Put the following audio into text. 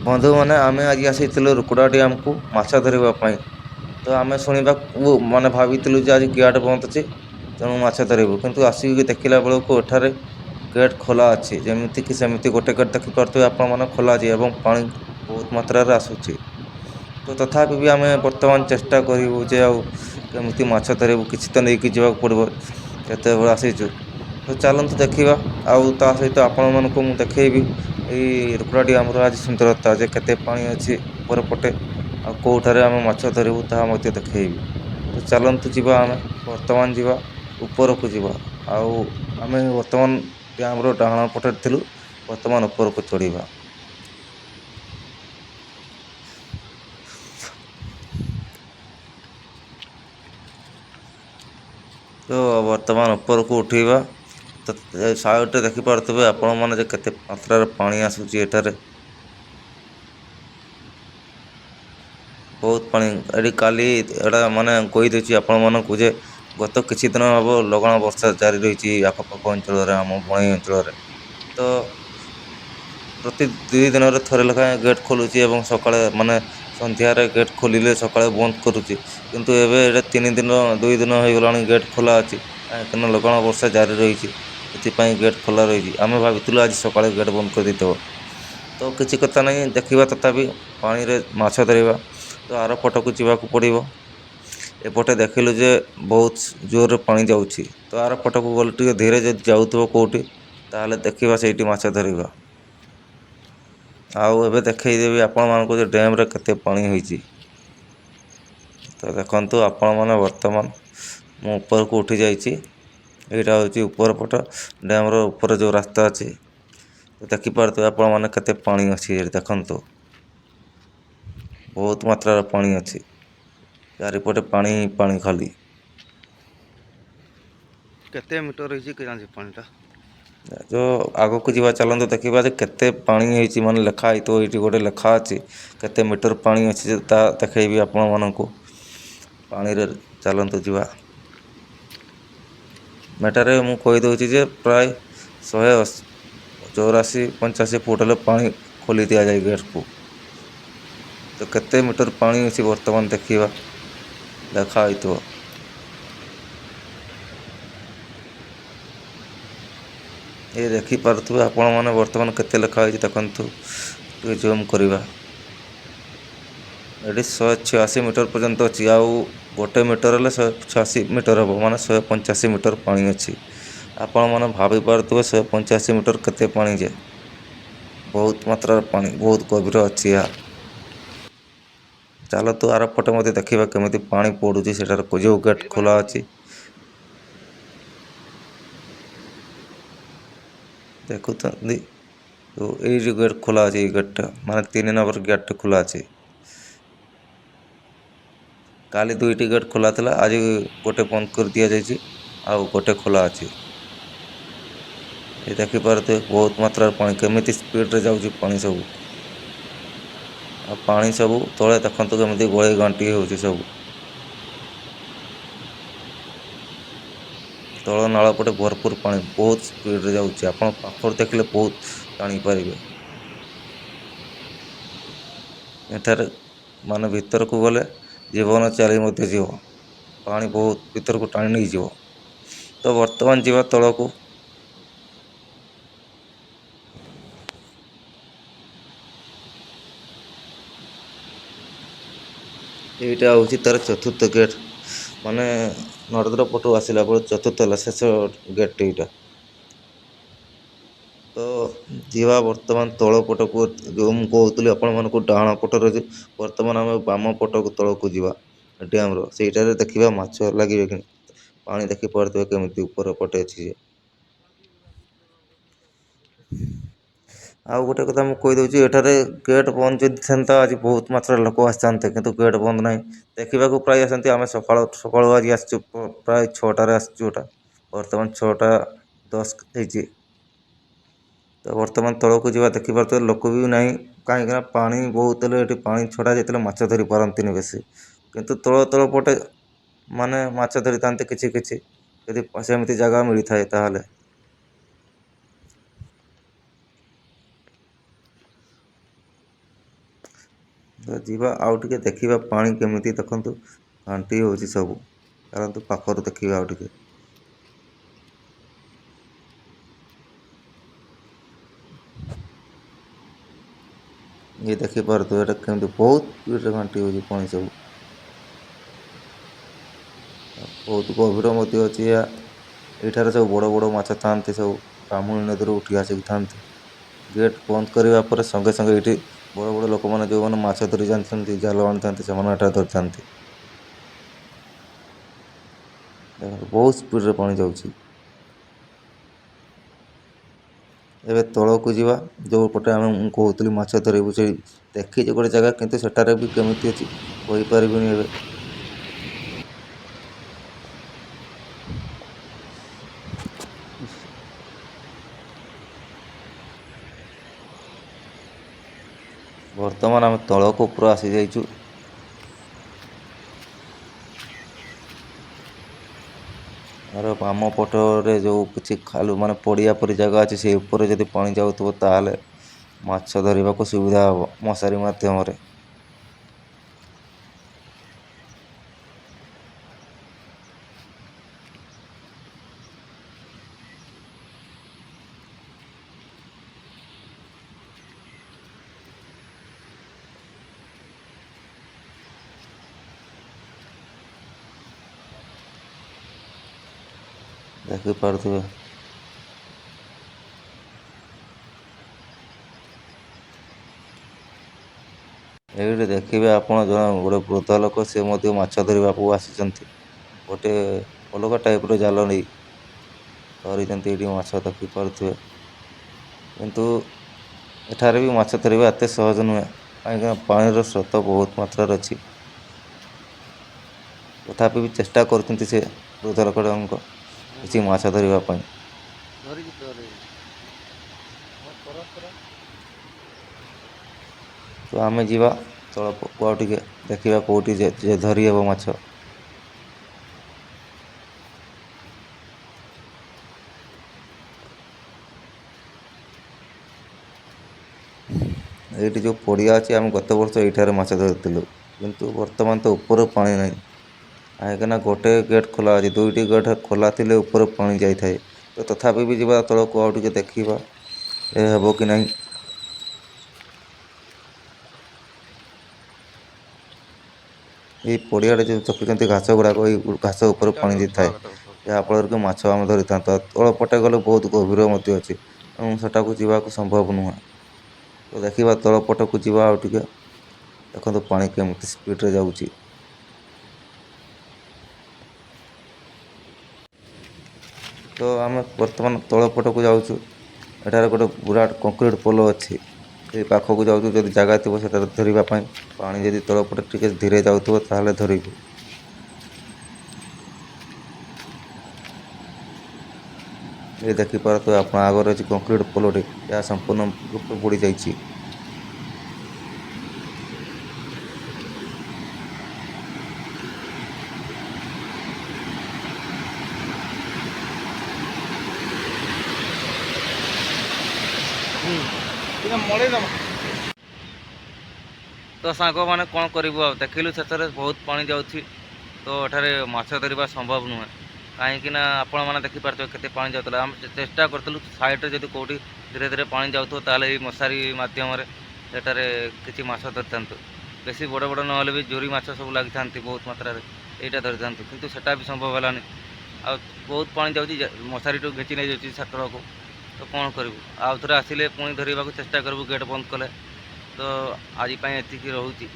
ବନ୍ଧୁମାନେ, ଆମେ ଆଜି ଆସିଥିଲୁ ରୁକୁଡ଼ା ଡ୍ୟାମ୍କୁ ମାଛ ଧରିବା ପାଇଁ। ତ ଆମେ ଶୁଣିବାକୁ ମାନେ ଭାବିଥିଲୁ ଯେ ଆଜି ଗେଟ୍ ବନ୍ଦ ଅଛି, ତେଣୁ ମାଛ ଧରିବୁ। କିନ୍ତୁ ଆସିକି ଦେଖିଲା ବେଳକୁ ଏଠାରେ ଗେଟ୍ ଖୋଲା ଅଛି। ଯେମିତିକି ସେମିତି ଗୋଟେ ଗେଟ୍ ଦେଖିପାରୁଥିବେ ଆପଣମାନେ, ଖୋଲା ଅଛି ଏବଂ ପାଣି ବହୁତ ମାତ୍ରାରେ ଆସୁଛି। ତ ତଥାପି ବି ଆମେ ବର୍ତ୍ତମାନ ଚେଷ୍ଟା କରିବୁ ଯେ ଆଉ କେମିତି ମାଛ ଧରିବୁ, କିଛି ତ ନେଇକି ଯିବାକୁ ପଡ଼ିବ ଏତେବେଳେ ଆସିଛୁ। ତ ଚାଲନ୍ତୁ ଦେଖିବା, ଆଉ ତା ସହିତ ଆପଣମାନଙ୍କୁ ମୁଁ ଦେଖେଇବି ଏଇ ରୁକୁଡ଼ା ଡ୍ୟାମ୍ର ଆଜି ସୁନ୍ଦରତା, ଯେ କେତେ ପାଣି ଅଛି ଉପର ପଟେ ଆଉ କେଉଁଠାରେ ଆମେ ମାଛ ଧରିବୁ ତାହା ମଧ୍ୟ ଦେଖେଇବି। ତ ଚାଲନ୍ତୁ ଯିବା, ଆମେ ବର୍ତ୍ତମାନ ଯିବା ଉପରକୁ ଯିବା। ଆଉ ଆମେ ବର୍ତ୍ତମାନ ଡ୍ୟାମ୍ର ଡାହାଣ ପଟରେ ଥିଲୁ, ବର୍ତ୍ତମାନ ଉପରକୁ ଚଢ଼ିବା। ତ ବର୍ତ୍ତମାନ ଉପରକୁ ଉଠିବା। ତ ସାଇଡ଼୍ରେ ଦେଖିପାରୁଥିବେ ଆପଣମାନେ ଯେ କେତେ ମାତ୍ରାରେ ପାଣି ଆସୁଛି ଏଠାରେ, ବହୁତ ପାଣି ଏଠି। କାଲି ଏଇଟା ମାନେ କହିଦେଉଛି ଆପଣମାନଙ୍କୁ ଯେ ଗତ କିଛି ଦିନ ହେବ ଲଗାଣ ବର୍ଷା ଜାରି ରହିଛି ଆଖପାଖ ଅଞ୍ଚଳରେ, ଆମ ବଣେଇ ଅଞ୍ଚଳରେ। ତ ପ୍ରତି 2 ଦିନରେ ଥରେ ଲେଖାଏଁ ଗେଟ୍ ଖୋଲୁଛି ଏବଂ ସକାଳେ ମାନେ ସନ୍ଧ୍ୟାରେ ଗେଟ୍ ଖୋଲିଲେ ସକାଳେ ବନ୍ଦ କରୁଛି। କିନ୍ତୁ ଏବେ ଏଇଟା 3 ଦିନ 2 ଦିନ ହେଇଗଲାଣି ଗେଟ୍ ଖୋଲା ଅଛି, କାହିଁକିନା ଲଗାଣ ବର୍ଷା ଜାରି ରହିଛି, ସେଥିପାଇଁ ଗେଟ୍ ଖୋଲା ରହିଛି। ଆମେ ଭାବିଥିଲୁ ଆଜି ସକାଳେ ଗେଟ୍ ବନ୍ଦ କରିଦେଇଥିବ। ତ କିଛି କଥା ନାହିଁ, ଦେଖିବା ତଥାପି ପାଣିରେ ମାଛ ଧରିବା। ତ ଆର ପଟକୁ ଯିବାକୁ ପଡ଼ିବ। ଏପଟେ ଦେଖିଲୁ ଯେ ବହୁତ ଜୋରରେ ପାଣି ଯାଉଛି, ତ ଆର ପଟକୁ ଗଲେ ଟିକେ ଧୀରେ ଯଦି ଯାଉଥିବ କେଉଁଠି, ତାହେଲେ ଦେଖିବା ସେଇଠି ମାଛ ଧରିବା। ଆଉ ଏବେ ଦେଖେଇଦେବି ଆପଣମାନଙ୍କୁ ଯେ ଡ୍ୟାମ୍ରେ କେତେ ପାଣି ହେଇଛି। ତ ଦେଖନ୍ତୁ ଆପଣମାନେ, ବର୍ତ୍ତମାନ ମୁଁ ଉପରକୁ ଉଠି ଯାଇଛି। ଏଇଟା ହେଉଛି ଉପର ପଟ ଡ୍ୟାମ୍ର ଉପରେ ଯେଉଁ ରାସ୍ତା ଅଛି। ଦେଖିପାରୁଥିବେ ଆପଣମାନେ କେତେ ପାଣି ଅଛି ଏଠି, ଦେଖନ୍ତୁ ବହୁତ ମାତ୍ରାରେ ପାଣି ଅଛି, ଚାରିପଟେ ପାଣି ପାଣି ଖାଲି। କେତେ ମିଟର ହେଇଛି କି ଜାଣିଛି ପାଣିଟା? ଯେଉଁ ଆଗକୁ ଯିବା, ଚାଲନ୍ତୁ ଦେଖିବା ଯେ କେତେ ପାଣି ହେଇଛି। ମାନେ ଲେଖା ହେଇଥିବ ଏଇଠି, ଗୋଟେ ଲେଖା ଅଛି କେତେ ମିଟର ପାଣି ଅଛି ଯେ, ତା ଦେଖେଇବି ଆପଣମାନଙ୍କୁ ପାଣିରେ। ଚାଲନ୍ତୁ ଯିବା। ଏଠାରେ ମୁଁ କହିଦେଉଛି ଯେ ପ୍ରାୟ 184 85 ଫୁଟ ହେଲେ ପାଣି ଖୋଲି ଦିଆଯାଏ ଗେଟ୍କୁ। ତ କେତେ ମିଟର ପାଣି ଅଛି ବର୍ତ୍ତମାନ ଦେଖିବା, ଲେଖା ହେଇଥିବ। ଏ ଦେଖିପାରୁଥିବେ ଆପଣମାନେ ବର୍ତ୍ତମାନ କେତେ ଲେଖା ହେଇଛି, ଦେଖନ୍ତୁ ଟିକେ ଜୁମ୍ କରିବା। ଏଠି 186 ମିଟର ପର୍ଯ୍ୟନ୍ତ ଅଛି, ଆଉ 1 ମିଟର ହେଲେ 186 ମିଟର ହେବ, ମାନେ 185 ମିଟର ପାଣି ଅଛି। ଆପଣମାନେ ଭାବିପାରୁଥିବେ 185 ମିଟର କେତେ ପାଣି ଯେ, ବହୁତ ମାତ୍ରାରେ ପାଣି, ବହୁତ ଗଭୀର ଅଛି ଏହା। ଚାଲନ୍ତୁ ଆର ପଟେ ମଧ୍ୟ ଦେଖିବା କେମିତି ପାଣି ପଡ଼ୁଛି ସେଠାରେ, ଯେଉଁ ଗେଟ୍ ଖୋଲା ଅଛି। ଦେଖୁଛନ୍ତି ଏଇ ଯେଉଁ ଗେଟ୍ ଖୋଲା ଅଛି, ଏଇ ଗେଟ୍ଟା ମାନେ 3 ନମ୍ବର ଗେଟ୍ଟା ଖୋଲା ଅଛି। କାଲି 2ଟି ଗେଟ୍ ଖୋଲା ଥିଲା, ଆଜି ଗୋଟେ ବନ୍ଦ କରି ଦିଆଯାଇଛି ଆଉ ଗୋଟେ ଖୋଲା ଅଛି। ଏ ଦେଖିପାରୁଥିବେ ବହୁତ ମାତ୍ରାରେ ପାଣି କେମିତି ସ୍ପିଡ଼ରେ ଯାଉଛି ପାଣି ସବୁ। ଆଉ ପାଣି ସବୁ ତଳେ ଦେଖନ୍ତୁ କେମିତି ଗୋଳେଇ ଘାଣ୍ଟି ହେଉଛି ସବୁ। ତଳ ନାଳ ପଟେ ଭରପୁର ପାଣି ବହୁତ ସ୍ପିଡ଼ରେ ଯାଉଛି, ଆପଣ ପାଖରୁ ଦେଖିଲେ ବହୁତ ଜାଣିପାରିବେ। ଏଠାରେ ମାନେ ଭିତରକୁ ଗଲେ ଜୀବନ ଚାଲି ମଧ୍ୟ ଯିବ, ପାଣି ବହୁତ ଭିତରକୁ ଟାଣି ନେଇଯିବ। ତ ବର୍ତ୍ତମାନ ଯିବା ତଳକୁ। ଏଇଟା ହେଉଛି ତାର ଚତୁର୍ଥ ଗେଟ୍, ମାନେ ନରେନ୍ଦ୍ର ପଟୁ ଆସିଲା ପରେ ଚତୁର୍ଥ ହେଲା ଶେଷ ଗେଟ୍ ଏଇଟା। ତ ଯିବା ବର୍ତ୍ତମାନ ତଳ ପଟକୁ, ଯେଉଁ ମୁଁ କହୁଥିଲି ଆପଣମାନଙ୍କୁ ଡାହାଣ ପଟରେ, ଯେ ବର୍ତ୍ତମାନ ଆମେ ବାମ ପଟକୁ ତଳକୁ ଯିବା ଡ୍ୟାମ୍ର, ସେଇଟାରେ ଦେଖିବା ମାଛ ଲାଗିବେ କି। ପାଣି ଦେଖିପାରୁଥିବେ କେମିତି ଉପର ପଟେ ଅଛି ଯେ। ଆଉ ଗୋଟେ କଥା ମୁଁ କହିଦେଉଛି, ଏଠାରେ ଗେଟ୍ ବନ୍ଦ ଯଦି ଥାନ୍ତା ଆଜି ବହୁତ ମାତ୍ରାରେ ଲୋକ ଆସିଥାନ୍ତେ, କିନ୍ତୁ ଗେଟ୍ ବନ୍ଦ ନାହିଁ, ଦେଖିବାକୁ ପ୍ରାୟ ଆସନ୍ତି। ଆମେ ସକାଳୁ ସକାଳୁ ଆଜି ଆସିଛୁ, ପ୍ରାୟ 6ଟାରେ ଆସିଛୁ। ଏଟା ବର୍ତ୍ତମାନ 6ଟା 10 ହେଇଛି। ତ ବର୍ତ୍ତମାନ ତଳକୁ ଯିବା। ଦେଖିପାରୁଥିବେ ଲୋକ ବି ନାହିଁ, କାହିଁକିନା ପାଣି ବହୁତ ହେଲେ ଏଠି ପାଣି ଛଡ଼ା ଯାଇଥିଲେ ମାଛ ଧରି ପାରନ୍ତିନି ବେଶୀ। କିନ୍ତୁ ତଳ ତଳ ପଟେ ମାନେ ମାଛ ଧରିଥାନ୍ତି କିଛି କିଛି, ଯଦି ସେମିତି ଜାଗା ମିଳିଥାଏ ତାହେଲେ। ତ ଯିବା ଆଉ ଟିକେ ଦେଖିବା ପାଣି କେମିତି, ଦେଖନ୍ତୁ ଘାଣ୍ଟି ହେଉଛି ସବୁ। ଚାଲନ୍ତୁ ପାଖରୁ ଦେଖିବା ଆଉ ଟିକେ। ଇଏ ଦେଖିପାରୁଥିବେ ଏଇଟା କେମିତି ବହୁତ ସ୍ପିଡ଼ରେ ଘାଣ୍ଟି ହେଉଛି ପାଣି ସବୁ। ବହୁତ ଗଭୀର ମଧ୍ୟ ଅଛି ଏହା। ଏଇଠାରେ ସବୁ ବଡ଼ ବଡ଼ ମାଛ ଥାଆନ୍ତି, ସବୁ ବ୍ରାହ୍ମଣୀ ନଦୀରୁ ଉଠି ଆସିକି ଥାନ୍ତି। ଗେଟ୍ ବନ୍ଦ କରିବା ପରେ ସଙ୍ଗେ ସଙ୍ଗେ ଏଇଠି ବଡ଼ ବଡ଼ ଲୋକମାନେ ଯେଉଁମାନେ ମାଛ ଧରି ଜାଣିଥାନ୍ତି, ଜାଲ ଆଣିଥାନ୍ତି, ସେମାନେ ଏଠାରେ ଧରିଥାନ୍ତି। ଦେଖନ୍ତୁ ବହୁତ ସ୍ପିଡ଼ରେ ପାଣି ଯାଉଛି। ଏବେ ତଳକୁ ଯିବା, ଯେଉଁ ପଟେ ଆମେ ମୁଁ କହୁଥିଲି ମାଛ ଧରିବୁ, ସେଇ ଦେଖିଛି ଗୋଟେ ଜାଗା, କିନ୍ତୁ ସେଠାରେ ବି କେମିତି ଅଛି କହିପାରିବିନି ଏବେ। ବର୍ତ୍ତମାନ ଆମେ ତଳକୁ ପୁରା ଆସିଯାଇଛୁ। ଆର ବାମ ପଟରେ ଯେଉଁ କିଛି ଖାଲୁ ମାନେ ପଡ଼ିଆ ପରି ଜାଗା ଅଛି, ସେଇ ଉପରେ ଯଦି ପାଣି ଯାଉଥିବ ତାହେଲେ ମାଛ ଧରିବାକୁ ସୁବିଧା ହେବ ମଶାରୀ ମାଧ୍ୟମରେ। ଦେଖିପାରୁଥିବେ। ଏଇଠି ଦେଖିବେ ଆପଣ ଜଣେ ଗୋଟେ ବୃଦ୍ଧ ଲୋକ, ସେ ମଧ୍ୟ ମାଛ ଧରିବାକୁ ଆସିଛନ୍ତି। ଗୋଟେ ଅଲଗା ଟାଇପର ଜାଲ ନେଇ ଧରିଛନ୍ତି ଏଇଠି ମାଛ, ଦେଖିପାରୁଥିବେ। କିନ୍ତୁ ଏଠାରେ ବି ମାଛ ଧରିବା ଏତେ ସହଜ ନୁହେଁ, କାହିଁକିନା ପାଣିର ସ୍ରୋତ ବହୁତ ମାତ୍ରାରେ ଅଛି। ତଥାପି ବି ଚେଷ୍ଟା କରୁଛନ୍ତି ସେ ବୃଦ୍ଧ ଲୋକ ଜଣଙ୍କ କିଛି ମାଛ ଧରିବା ପାଇଁ। ଧରିଛି ଧରି। ତ ଆମେ ଯିବା ତଳକୁ ଆଉ ଟିକେ ଦେଖିବା କେଉଁଠି ଯେ ଧରି ହେବ ମାଛ। ଏଇଠି ଯେଉଁ ପଡ଼ିଆ ଅଛି, ଆମେ ଗତ ବର୍ଷ ଏଇଠାରେ ମାଛ ଧରିଥିଲୁ, କିନ୍ତୁ ବର୍ତ୍ତମାନ ତ ଉପରୁ ପାଣି ନାହିଁ, କାହିଁକିନା ଗୋଟେ ଗେଟ୍ ଖୋଲା ଅଛି। ଦୁଇଟି ଗେଟ୍ ଖୋଲା ଥିଲେ ଉପରେ ପାଣି ଯାଇଥାଏ। ତ ତଥାପି ବି ଯିବା ତଳକୁ ଆଉ ଟିକେ ଦେଖିବା ଏ ହେବ କି ନାହିଁ। ଏଇ ପଡ଼ିଆରେ ଯେଉଁ ଦେଖୁଛନ୍ତି ଘାସ ଗୁଡ଼ାକ, ଏଇ ଘାସ ଉପରେ ପାଣି ଯାଇଥାଏ, ଯାହାଫଳରେ କି ମାଛ ଆମେ ଧରିଥାନ୍ତୁ। ତଳ ପଟେ ଗଲେ ବହୁତ ଗଭୀର ମଧ୍ୟ ଅଛି ଏବଂ ସେଟାକୁ ଯିବାକୁ ସମ୍ଭବ ନୁହେଁ। ତ ଦେଖିବା ତଳ ପଟକୁ ଯିବା ଆଉ ଟିକେ। ଦେଖନ୍ତୁ ପାଣି କେମିତି ସ୍ପିଡ଼ରେ ଯାଉଛି। ତ ଆମେ ବର୍ତ୍ତମାନ ତଳ ପଟକୁ ଯାଉଛୁ। ଏଠାରେ ଗୋଟେ ବିରାଟ କଂକ୍ରିଟ ପୋଲ ଅଛି, ସେଇ ପାଖକୁ ଯାଉଛୁ। ଯଦି ଜାଗା ଥିବ ସେଠାରେ ଧରିବା ପାଇଁ, ପାଣି ଯଦି ତଳ ପଟେ ଟିକେ ଧୀରେ ଯାଉଥିବ ତାହେଲେ ଧରିବୁ। ଏ ଦେଖିପାରୁଥିବେ ଆପଣ ଆଗରେ ଅଛି କଂକ୍ରିଟ ପୋଲଟି, ଏହା ସମ୍ପୂର୍ଣ୍ଣ ରୂପେ ବୁଡ଼ି ଯାଇଛି। ଟିକେ ମଡ଼େଇ ଦେବା। ତ ସାଙ୍ଗମାନେ କ'ଣ କରିବୁ ଆଉ, ଦେଖିଲୁ ଶେଷରେ ବହୁତ ପାଣି ଯାଉଛି, ତ ଏଠାରେ ମାଛ ଧରିବା ସମ୍ଭବ ନୁହେଁ, କାହିଁକିନା ଆପଣମାନେ ଦେଖିପାରୁଥିବେ କେତେ ପାଣି ଯାଉଥିଲା। ଆମେ ଚେଷ୍ଟା କରିଥିଲୁ ସାଇଡ଼୍ରେ ଯଦି କେଉଁଠି ଧୀରେ ଧୀରେ ପାଣି ଯାଉଥିବ ତାହେଲେ ଏଇ ମଶାରୀ ମାଧ୍ୟମରେ ସେଠାରେ କିଛି ମାଛ ଧରିଥାନ୍ତୁ। ବେଶୀ ବଡ଼ ବଡ଼ ନହେଲେ ବି ଜୋରି ମାଛ ସବୁ ଲାଗିଥାନ୍ତି ବହୁତ ମାତ୍ରାରେ, ଏଇଟା ଧରିଥାନ୍ତୁ, କିନ୍ତୁ ସେଟା ବି ସମ୍ଭବ ହେଲାନି। ଆଉ ବହୁତ ପାଣି ଯାଉଛି, ମଶାରୀଠୁ ଘିଚି ନେଇଯାଉଛି ତଳକୁ। ତ କ'ଣ କରିବୁ, ଆଉ ଥରେ ଆସିଲେ ପୁଣି ଧରିବାକୁ ଚେଷ୍ଟା କରିବୁ ଗେଟ୍ ବନ୍ଦ କଲେ। ତ ଆଜି ପାଇଁ ଏତିକି ରହୁଛି।